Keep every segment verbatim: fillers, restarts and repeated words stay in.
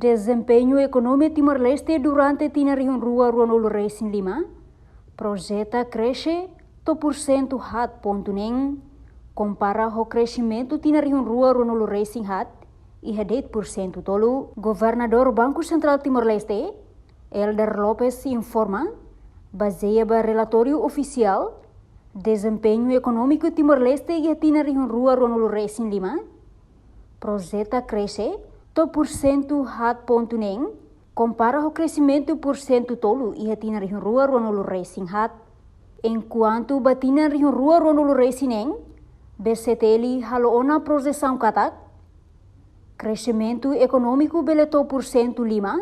Dezempeñu ekonomia Timor-Leste durante tinan rihun rua ruanulu resin lima projeta krexe to'o pursentu haat pontu neen, kompara ho kresimentu tinan rihun rua ruanulu resin haat iha de'it pursentu tolu. Governadór Banku Sentrál Timor-Leste, Helder Lopes, informa, bazeia ba relatóriu ofisiál dezempeñu ekonómiku Timor-Leste iha tinan rihun rua ruanulu resin lima projeta krexe to'o pursentu haat pontu neen, kompara ho kresimentu pursentu tolu iha tinan rihun rua ruanulu resin haat. Enkuantu ba tinan rihun rua ruanulu resin neen, B C T L halo ona projesaun katak kresimentu ekonómiku bele to'o pursentu lima,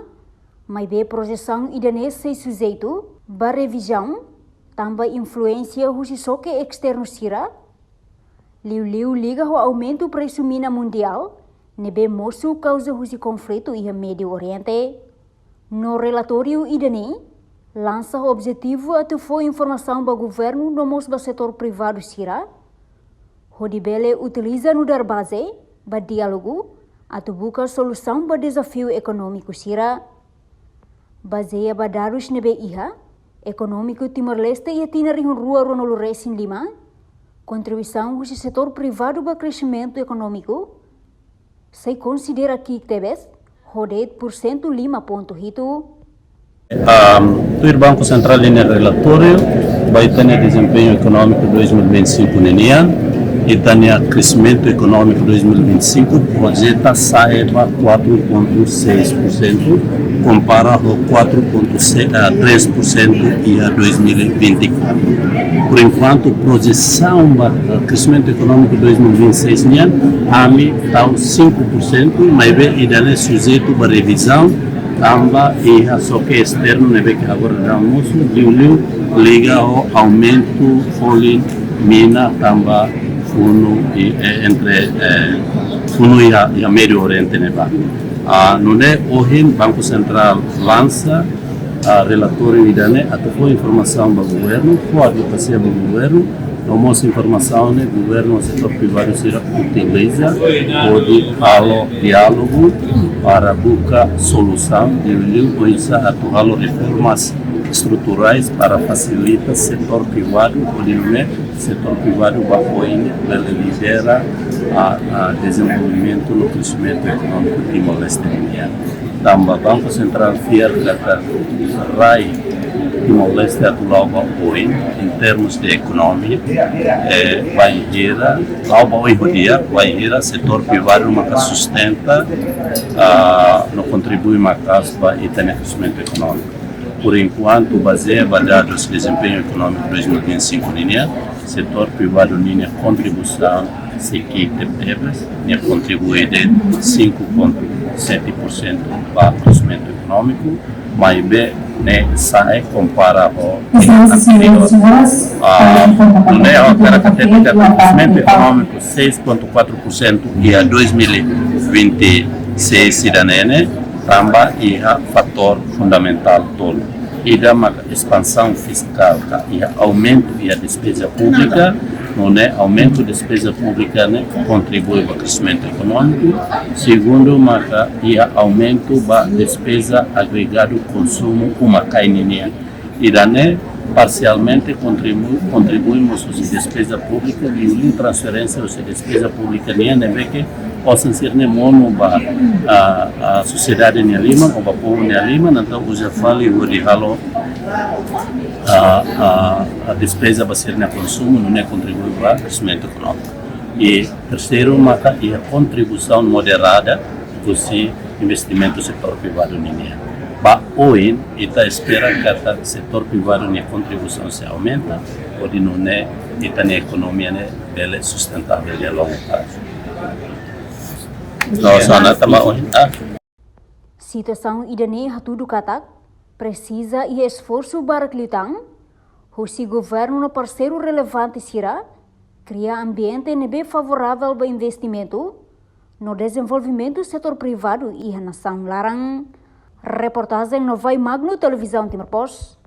maibé projesaun ida-ne'e sei sujeitu ba revizaun, tanba influénsia husi xoke esternu sira, liuliu liga ho aumentu presu mina mundiál ne'ebé mosu kauza husi konflitu iha Médiu Oriente. No relatóriu ida-ne'e lansa ho objetivu atu fó informasaun ba governu no mós ba setór privadu sira, hodi bele utiliza nu'udar baze ba diálogu atu buka solusaun ba dezafiu ekonómiku sira. Bazeia ba dadus ne'ebé iha, ekonómiku Timor-Leste iha tinan rihun rua ruanulu resin lima, kontribuisaun husi setór privadu ba kresimentu ekonómiku sei konsidera ki'ik tebes, ho de'it pursentu lima pontu hitu. Am, tuir Banku Sentrál nia relatóriu ba ita-nia dezempeñu ekonómiku dois mil e vinte e cinco ninian, ita-nia kresimentu ekonómiku dois mil e vinte e cinco projeta sa'e ba quatro ponto seis por cento, kompara ho quatro ponto três por cento iha dois mil e vinte e quatro. Por enkuantu, projesaun ba, eh, kresimentu ekonómiku dois mil e vinte e seis nian, ami tau cinco por cento, maibé ida-ne'e sujeitu ba revizaun, tanba iha xoke esternu ne'ebé ke agora daudaun mosu, liuliu liga ho aumentu folin mina tanba funu i, eh, entre, eh, funu iha, iha Médiu Oriente ne'ebá. Ah, nune'e ohin Banku Sentrál lansa, ah, relatóriu ida-ne'e atu fó informasaun ba governu, fó advokasia ba governu, no mós informasaun ne'e governu ho setór privadu sira utiliza hodi halo diálogu para buka solusaun, liuliu oinsá atu halo reformas estruturais para fasilita setór privadu, hodi nune'e setór privadu ba oin bele lidera, ah, ah, dezenvolvimentu no kresimentu ekonómiku Timor-Leste nian. Tanba Banku Sentrál fiar katak rai Timor-Leste atu la'o ba oin, em termos de ekonomia, eh, bainhira, la'o ba oin ho di'ak, bainhira setór privadu maka sustenta, ah, no kontribui maka'as ba ita-nia kresimentu ekonómiku. Por enkuantu, bazeia ba dadus dezempeñu ekonómiku dois mil e vinte e cinco ninian, setór privadu ninia kontribuisaun sei ki'ik tebetebes, nia kontribui de'it cinco ponto sete por cento ba kresimentu ekonómiku, maibé ne'e sa'e kompara ho anteriór. Ah, nune'e ha'u hakarak hatete katak kresimentu ekonómiku seis ponto quatro por cento iha dois mil e vinte e seis ida-ne'e ne'e tanba iha fatór fundamentál tolu. Ida maka espansaun fiskál ka iha aumentu iha despeza públika, nune'e aumentu despeza públika ne'e kontribui ba kresimentu ekonómiku. Segundu maka iha aumentu ba despeza agregadu konsumu uma-kain ninian. Ida-ne'e parsialmente kontribui, kontribui mós husi despeza públika, liuliu transferénsia husi despeza públika nian ne'ebé ke osan sira-ne'e monu ba, ah, ah, sosiedade nia liman, ou ba povu nia liman, entaun uza fali hodi halo, ah, ah, ah, despeza ba sira-nia konsumu, nune'e kontribui ba kresimentu ekonómiku. I terseiru maka iha kontribuisaun moderada husi investimentu setór privadu ninian. Ba oin, ita espera katak setór privadu nia kontribuisaun sei aumenta, hodi nune'e ita-nia ekonomia ne'e bele sustentável iha longu prazu. No, só na tama ohin, ah. Situasaun ida-ne'e hatudu katak presiza iha esforsu barak liután husi governu no parseiru relevante sira kria ambiente ne'ebé favoravel ba investimentu no dezenvolvimentu setór privadu iha nasaun laran. Reportajen Novai Magno, Televizaun Timor Post,